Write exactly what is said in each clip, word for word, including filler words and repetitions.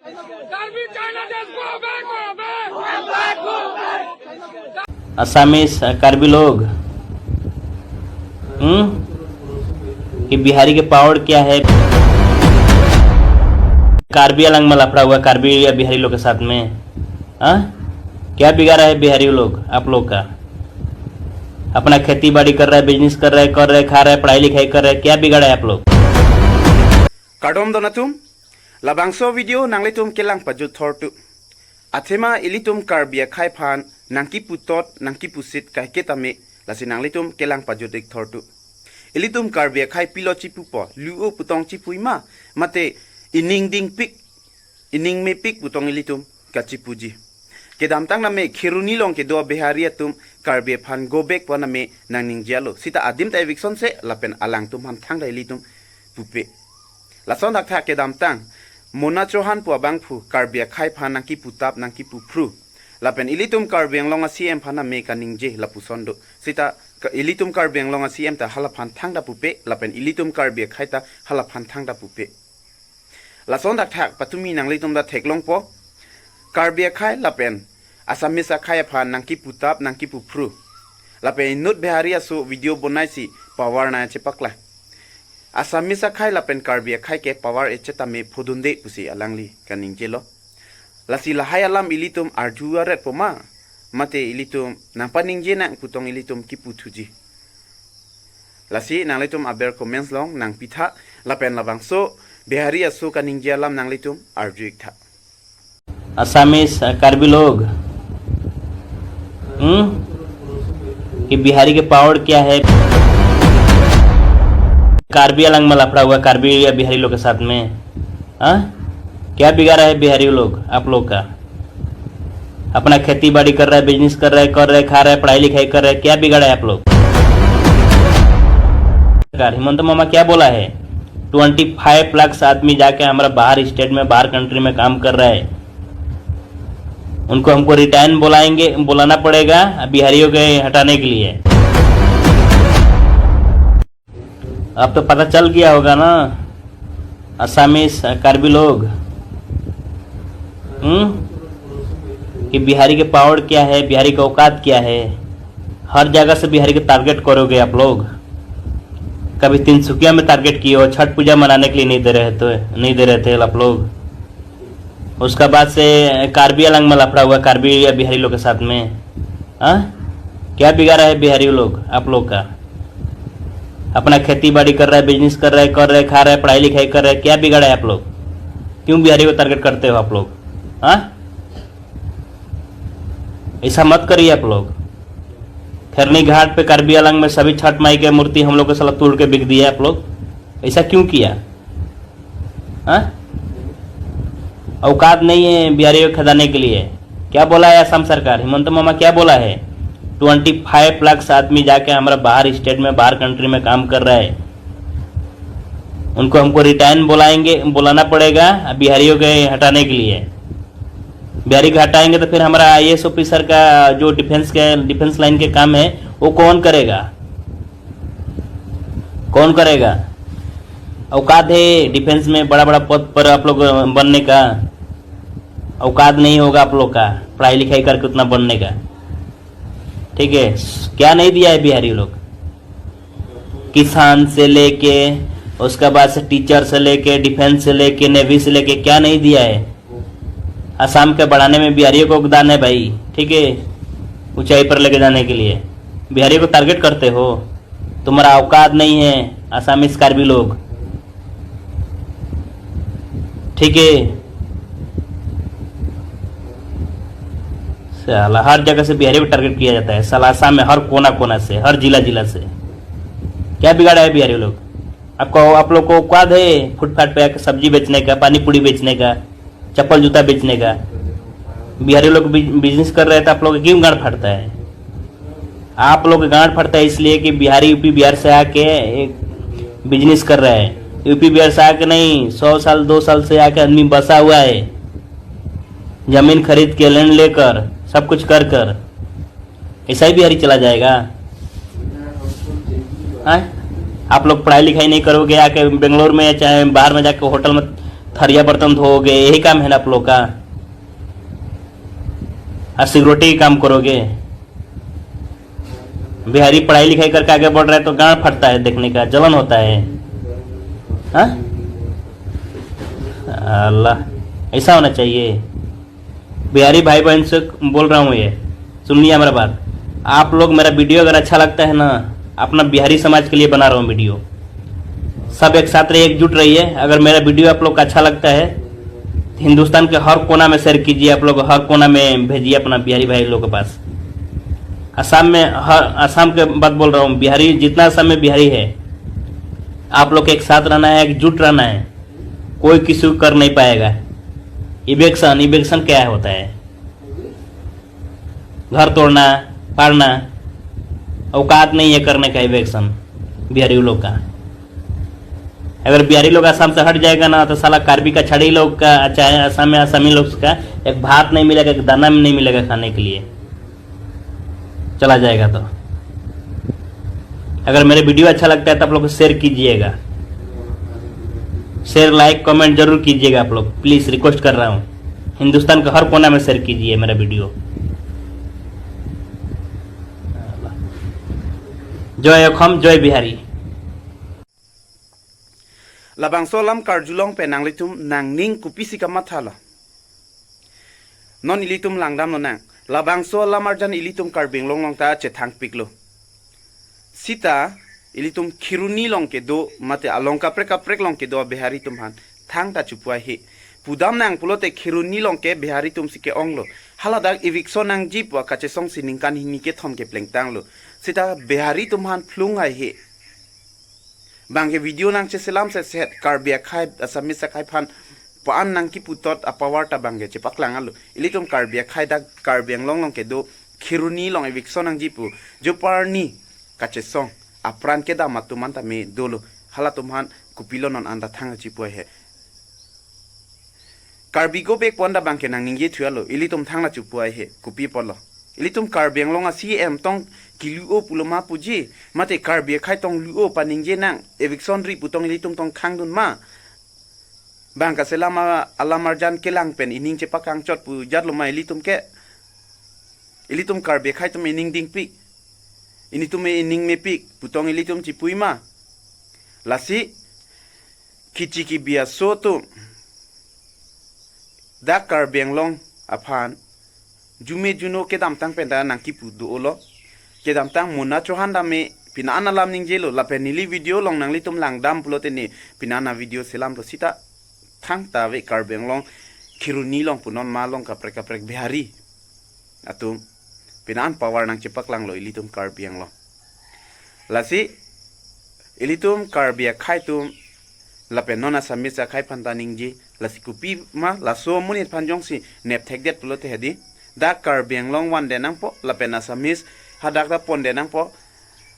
Karbi China Dance, go back, go back. Assamese, uh, Karbi log, hmm? कि बिहारी के पावर क्या है? कार्बी आंगलोंग में लफड़ा हुआ कार्बी या बिहारी लोग के साथ में, हाँ? क्या बिगाड़ा है बिहारी लोग आप लोग का? अपना खेती बाड़ी कर रहा है, बिजनेस कर रहा है, कर रहा है, खा रहा है, पढ़ाई लिखाई कर रहा है, क्या बिगाड़ा है आप लोग? Kardom don atum, labangso video nanglitum kelang pajut thortu. Athema ilitum Karbi akhei aphan nangkiputot, nangkipusit kaike tame, lasi nanglitum kelang pajut ik thortu. Ilitum Karbi akhei pilo chipupo, lu-o putong chipui ma, mate ining dingpik, ining mepik putong ilitum kachipuji. Kedamtang name Kheroni along kedo Bihari atum Karbi aphan go back pu name nangningjelo. Sita adim ta eviction se lapen alangtum aphan thangta ilitum pupe. Lason thakthak kedamtang Mona Chauhan pu abangphu Karbi akhei aphan nangkiputap nangkipuphru. Lapen ilitum Karbi Anglong a-C M aphan name kaningje lapuson do. Sita ka-, ilitum Karbi Anglong a-C M ta hala aphan thangta pupe, lapen ilitum Karbi akhei ta hala aphan thangta pupe. Lason thakthak patumi nanglitum ta theklongpo. Karbi akhei lapen Assamese akhei aphan nangkiputap nangkipuphru. Lapen inut Bihari aso video bonaisi power nangchepaklang. Assamese akhei lapen Karbi akhei ke power echetame phodunde pusi alangli kaningjelo. Lasi lahai alam ilitum arju aret po ma, mate ilitum nangpaningje nang putong ilitum kiputhuji. Lasi nanglitum aber comments along nangpitha, lapen labangso Bihari aso kaningje alam nanglitum arju iktha. Assamese, uh, Karbi log, hmm? कि बिहारी के पावर क्या है? कार्बी आंगलोंग में लफड़ा हुआ कार्बी या बिहारी लोग के साथ में, हाँ? क्या बिगाड़ा है बिहारी लोग आप लोग का? अपना खेती बाड़ी कर रहा है, बिजनेस कर रहा है, कर रहा है, खा रहा है, पढ़ाई लिखाई कर रहा है, क्या बिगाड़ा है आप लोग? सरकार, हिमंत मामा क्या बोला है? ट्वेंटी फ़ाइव लाख आदमी जाके हमारा बाहर स्टेट में, बाहर कंट्री में काम कर रहा है, उनको हमको रिटायर बुलाएंगे, बुलाना पड़ेगा बिहारियों के हटाने के लिए। अब तो पता चल गया होगा ना, Assamese, Karbi लोग, हम्म, कि बिहारी के पावर क्या है, बिहारी का औकात क्या है। हर जगह से बिहारी को टारगेट करोगे आप लोग। कभी तिनसुकिया में टारगेट किए हो, छठ पूजा मनाने के लिए नहीं दे रहे थे, नहीं दे रहे थे आप लोग। उसका बाद से कार्बी आंगलोंग में लफड़ा हुआ कार्बी या बिहारी लोग के साथ में। हाँ? क्या बिगाड़ा है बिहारी लोग आप लोग का? अपना खेती बाड़ी कर रहा है, बिजनेस कर रहा है, कर रहा है, खा रहा है, पढ़ाई लिखाई कर रहा है, क्या बिगाड़ा है आप लोग? क्यों बिहारी को टारगेट करते हो आप लोग? हाँ? ऐसा मत करिए आप लोग। खैरनी घाट पे कार्बी आंगलोंग में सभी छठ माई के मूर्ति हम लोग को साला तोड़ के बिक दिया आप लोग, ऐसा क्यों किया? हाँ? औकात नहीं है बिहारियों को खदाने के लिए। क्या बोला है असम सरकार, हिमंत मामा क्या बोला है? ट्वेंटी फ़ाइव लाख आदमी जाके हमारा बाहर स्टेट में, बाहर कंट्री में काम कर रहा है, उनको हमको रिटायर बुलाएंगे, बुलाना पड़ेगा बिहारियों के हटाने के लिए। बिहारी को हटाएंगे तो फिर हमारा आईएएस ऑफिसर का जो डिफेंस के, डिफेंस लाइन के काम है, वो कौन करेगा? कौन करेगा? औकात है डिफेंस में बड़ा बड़ा पद पर आप लोग बनने का? औकात नहीं होगा आप लोग का पढ़ाई लिखाई करके उतना बनने का। ठीक है, क्या नहीं दिया है बिहारी लोग? किसान से लेके, उसके बाद से टीचर से लेके, डिफेंस से लेके, नेवी से लेके, क्या नहीं दिया है? असम के बढ़ाने में बिहारियों को योगदान है भाई, ठीक है, ऊंचाई पर लेके जाने के लिए। बिहारियों को टारगेट करते हो, तुम्हारा औकात नहीं है Assamese Karbi लोग, ठीक है। साला हर जगह से बिहारी को टारगेट किया जाता है साला, असम में हर कोना कोना से, हर जिला जिला से। क्या बिगाड़ा है बिहारी लोग? आपको, आप लोग को औकात है फुटपाथ पे आके सब्जी बेचने का, पानी पूरी बेचने का, चप्पल जूता बेचने का? बिहारी लोग बिज-, बिजनेस कर रहे हैं तो आप लोग क्यों गांड फाटता है? आप लोग गांड फटता है इसलिए कि बिहारी यूपी बिहार से आके एक बिजनेस कर रहा है। यूपी बिहार से आके नहीं, सौ साल, दो साल से आके आदमी बसा हुआ है, जमीन खरीद के, लैंड लेकर, सब कुछ कर कर। ऐसा ही बिहारी चला जाएगा? हैं? आप लोग पढ़ाई लिखाई नहीं करोगे, आके बेंगलोर में चाहे बाहर में जाके होटल में थरिया बर्तन धोओगे, यही काम है ना आप लोग का? और सिक्योरिटी काम करोगे? बिहारी पढ़ाई लिखाई करके आगे बढ़ रहा है तो गांड फटता है देखने का, जलन होता है। हाँ? अल्लाह, ऐसा होना चाहिए। बिहारी भाई बहन से बोल रहा हूँ, ये सुन लिया मेरा बात। आप लोग, मेरा वीडियो अगर अच्छा लगता है ना, अपना बिहारी समाज के लिए बना रहा हूँ वीडियो। सब एक साथ रहिए, एकजुट रहिए। अगर मेरा वीडियो आप लोग का अच्छा लगता है, हिंदुस्तान के हर कोना में शेयर कीजिए, आप लोग हर कोना में भेजिए अपना बिहारी भाई लोग के पास। असम में, हर असम के बात बोल रहा हूँ, बिहारी जितना असम में बिहारी है, आप लोग एक साथ रहना है, एकजुट रहना है, कोई किसी को कर नहीं पाएगा। इविक्शन, इविक्शन क्या होता है? घर तोड़ना, फाड़ना, औकात नहीं है करने का इविक्शन बिहारी लोग का। अगर बिहारी लोग असम से हट जाएगा ना, तो साला कार्बी का छड़ी लोग का, चाहे असम में आसामी लोग का, एक भात नहीं मिलेगा, एक दाना भी नहीं मिलेगा खाने के लिए, चला जाएगा तो। अगर मेरे वीडियो अच्छा लगता है तो आप लोग शेयर कीजिएगा, शेयर, लाइक, कमेंट जरूर कीजिएगा आप लोग, प्लीज रिक्वेस्ट कर रहा हूँ। हिंदुस्तान का हर कोना में शेयर कीजिए मेरा वीडियो। जय अखम, जय Bihari. Labangso alam karjulong pen nanglitum nangning kopisi kamathalo? Non ilitum langdamlonang. Labangso alam arjan ilitum Karbi Anglong along ta chethangpiklo. Sita ilitum Kheroni along kedo mate along kaprek kaprek along kedo Bihari atum aphan thangta chipuai he. Pudamnang pulote Kheroni along ke Bihari atum si ke-onglo. Haladak eviction nangji pu akachesong si ningkan hini kethom keplengtanglo. Sita Bihari atum aphan phlung hai he. Bangke video nangcheselam setset, Karbi akhai, Assamese akhai aphan pa-an nangkiputot apower ta bangke chepaklang alo. Ilitum Karbi akhai dak Karbi Anglong along kedo Kheroni along eviction nangji pu joparni kachesong apran kedam atum an tame dolo. Halatum aphan kopilo non anta thang chipuai he. Karbi go back pu anta bangke nangningje thualo, ilitum thangta chipuai he, kopi apotlo? Ilitum Karbi Anglong a-C E M tong kilu-o pulo ma puji, mate Karbi akhai tong lu-o paningje nang, eviction ri pu tong ilitum tong khangdun ma? Bang kaselam a-, alam arjan kelang pen ining chepakangchot pu jatlo ma ilitum ke? Ilitum Karbi akhai atum ining dingpik, ilitum ining mepik pu tong ilitum chipui ma? Lasi kichi kibi aso atum dak Karbi Anglong aphan jume juno kedamtang penta nangkipu do-olo. Kedamtang Mona Chauhan tame pina-an alam ningjelo, lapen neli video along nanglitum langdam pulote ne pina-an a-video selamlo, sita thangta ave Karbi Anglong Kheroni along pu non ma along kaprek kaprek Bihari atum pina-an power nangchepaklanglo ilitum Karbi Anglong. Lasi ilitum Karbi akhai atum lapen non Assamese akhai aphanta ningje, lasi kopi ma laso amonit aphan jongsi nepthekdet pulote hedi, dak Karbi Anglong vande nangpo lapen Assamese hadak ta ponde nangpo,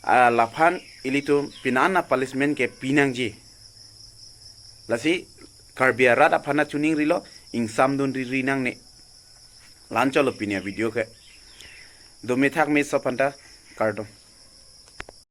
ah, laphan ilitum pina-an a-punishment ke pinangji. Lasi Karbi arat aphan ta chuningrilo, ingsamdun riri nangne. La-anchotlo pini a-video ke. Dome thakme sob aphanta, kardom.